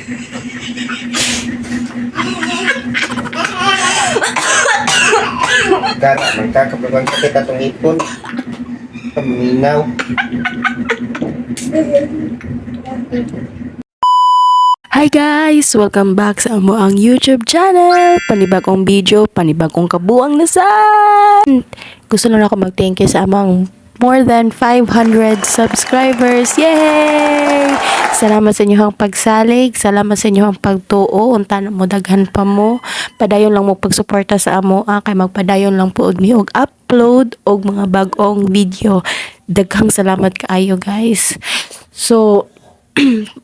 Kara, magkakabagang sakit atong ipon. Paminaw. Hi guys! Welcome back sa amo ang YouTube channel! Panibagong video, panibagong kabuang nasan! Gusto lang ako mag-thank you sa amang more than 500 subscribers. Yay! Salamat sa inyong pagsalig, salamat sa inyong pagtuo, unta na mo daghan pa mo. Padayon lang mo pagsuporta sa amo ah, kay magpadayon lang po og mi og upload og mga bag-ong video. Daghang salamat kaayo, guys. So,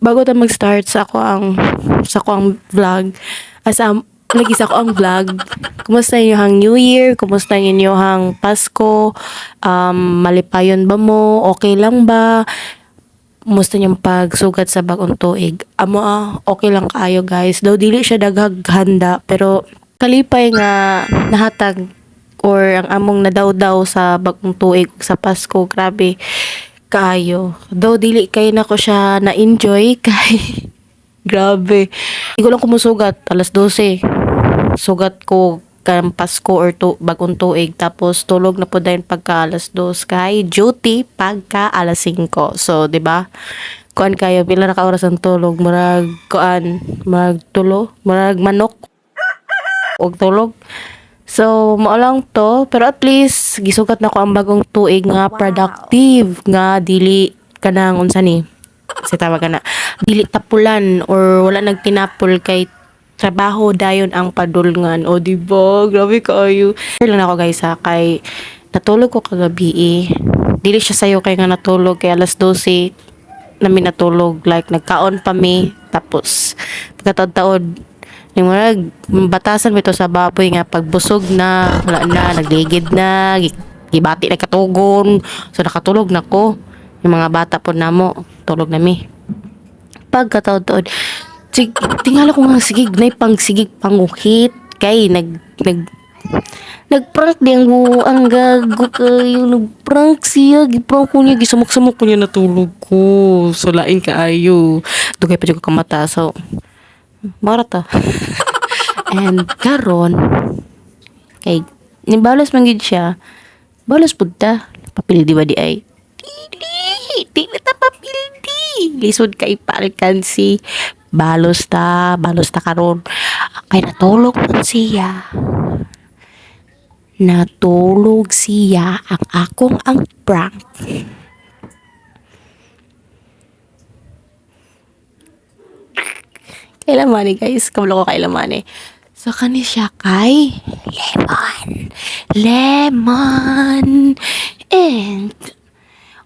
bago ta mag-start sa ako ang vlog, as lagi sa ako ang vlog, kumusta inyo ang New Year? Kumusta inyo ang Pasko? Malipayon ba mo? Okay lang ba? Kumusta niyong pagsugat sa bagong tuig? Amo ah, okay lang kaayo, guys. Daw dili siya daghag handa, pero kalipay nga nahatag or ang among nadawdaw sa bagong tuig ug sa Pasko, grabe kaayo. Daw dili kay nako siya na-enjoy kay grabe. Hindi ko lang kumusugat alas 12. Sugat ko kanang Pasko or to, bagong tuig, tapos tulog na po dayon pagka alas 2 kay duty pagka alas 5. So, di ba? Kuan kayo, pila na ka oras ang tulog? Murag kuan, murag tulo, murag manok og tulog. So, mao lang to. Pero at least, gisugat na ko ang bagong tuig nga productive, nga dili kanang unsa ni, kasi tawag ka na, dili tapulan or wala nagtinapol kay trabaho dayon ang padulngan. O, di ba? Grabe kaayo. Share lang ako, guys, ha, kay natulog ko kagabi eh. Dili siya sayo kay nga natulog kay alas 12 namin natulog, like nagkaon pa mi, tapos pagkataod-taod yung murag batasan mo ito sa baboy nga pagbusog na, wala na, nagligid na, gibati na katugon. So nakatulog na ko. Yung mga bata po namo, tulog na mi. Pagkataod-taod, tingala ko nga sige, nay pang sigig panguhit kay nag nag nagprank di ang ang gago kayo, nagprank siya, giprank ko niya, gisumok-sumok ko niya, natulog ko. So lain kaayo, dugay pa jud ko kamata, so mara ta. And karon kay nibalos man gid siya, balos pud ta, papildi ba di ay dili dili ta papildi, lisod kay paalkansi. Balos ta, balos ta karon kay natulog man siya, natulog siya ang akong ang prank. Kailan man eh, guys. Kamlo ko kailan man eh. So, kani siya kay lemon. Lemon. And,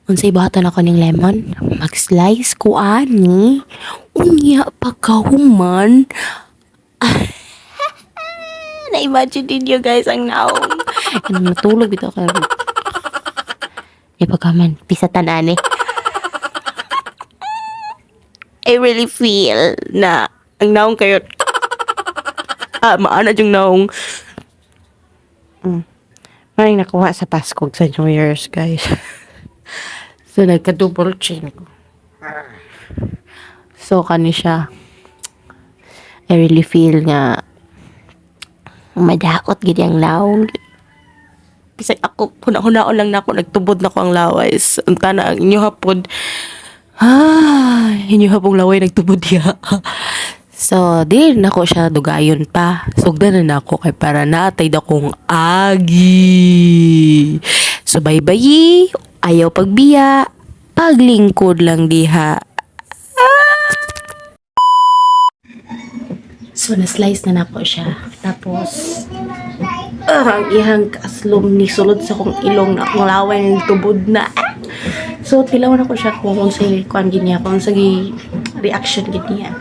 unsay buhaton ako ning lemon? Mag-slice ko ani. Unya pagkahuman. Na-imagine ninyo, guys, ang naong. And natulog ito ako. Di pagkaman, pisa tanan eh. I really feel na ang naong kayo. Ah, maana yung naong. Maraming nakuha sa Pasko sa New Year's, guys. So, nagka-double chin ko. So, kani siya. I really feel nga madaot gid ang naong. Bisag ako, huna-hunaon lang na ako, nagtubod na ko ang laway. Ang tana, ang inyo hapod. Ah, inyo hapong laway nagtubod diha. So, di na ko siya dugayon pa. Sugdan na nako kay para natay da kong agi. So, bye-bye. Ayaw pagbiya. Paglingkod lang diha. So, na-slice na nako siya. Tapos, ah, ang ihang kaaslom ni sulod sa kong ilong na akong laway ng tubod na. Ah! So, tilawan ako siya kung unsay kuan gid niya, kung unsay reaction gid niya.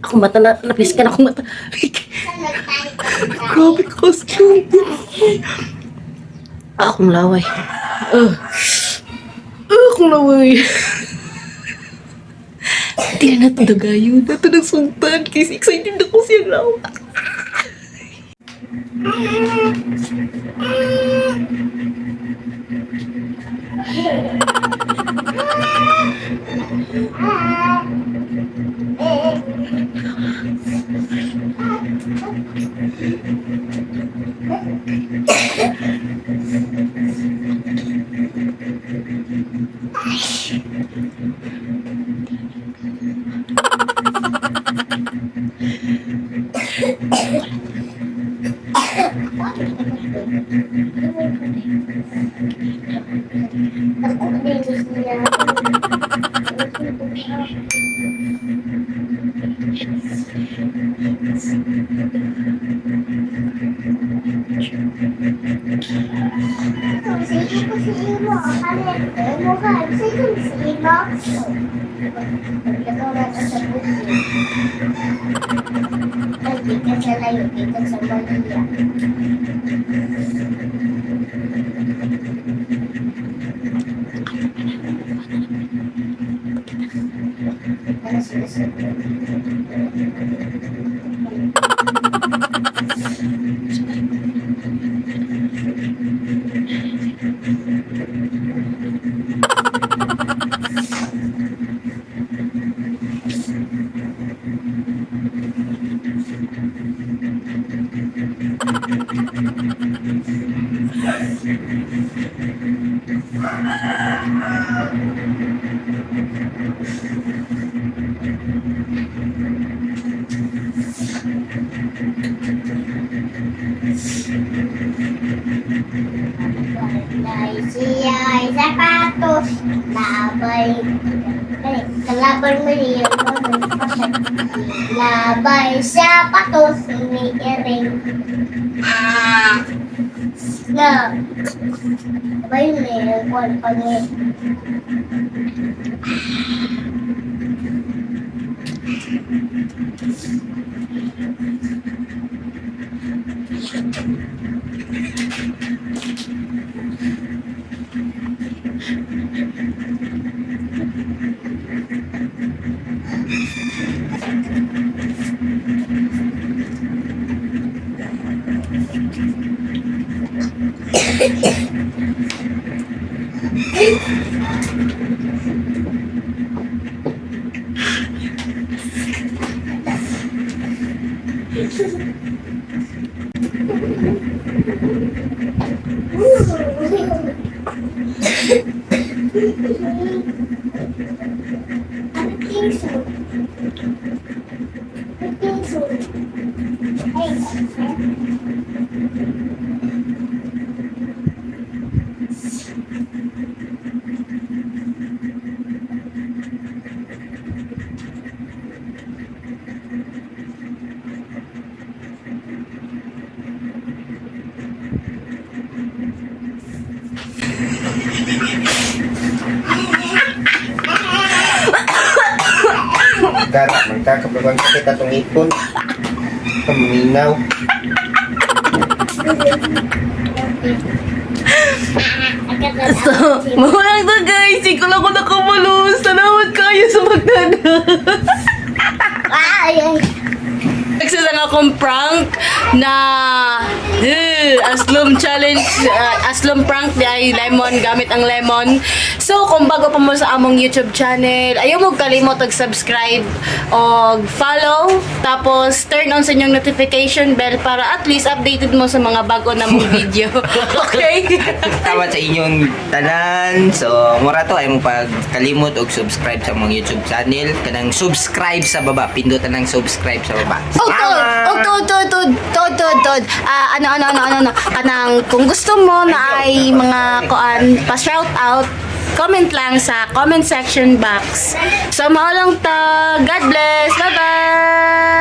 Ako mata na, napiskan akong mata. Grabe costume. Ah, akong laway. Ah, akong laway. Di na nato dagayon. Nato ng sultan. Kasi excited ako siya laway. Siya ay sapatos, labay, ay, kalaban mo niya, labay sapatos, umiiring. Ah, na, labay may kwan pa niya. Ano piso? Ano piso? Ay, ay. Gara, magkakabagang sakit atong ipon. Paminaw. So, mahulang to guys. Hindi ko lang ako nakamalus. Salamat kayo sa magdana. Ay, ay. Nagsa lang akong prank na aslum challenge, aslum prank di ay lemon, gamit ang lemon. So, kung bago pa mo sa among YouTube channel, ayaw mo kalimot og subscribe og follow, tapos turn on sa inyong notification bell para at least updated mo sa mga bago na mong video. Okay? Tama sa inyong tanan. So, mura to ay mo pagkalimot og subscribe sa among YouTube channel. Kanang subscribe sa baba. Pindutan ng subscribe sa baba. Oh, tod! Oh, tod, tod, tod, tod, tod, tod. Ah, ano, ano, ano, ano, ano. Kanang, kung gusto mo na ay mga koan, pa-shout out, comment lang sa comment section box. So, mao lang ta. God bless. Bye-bye!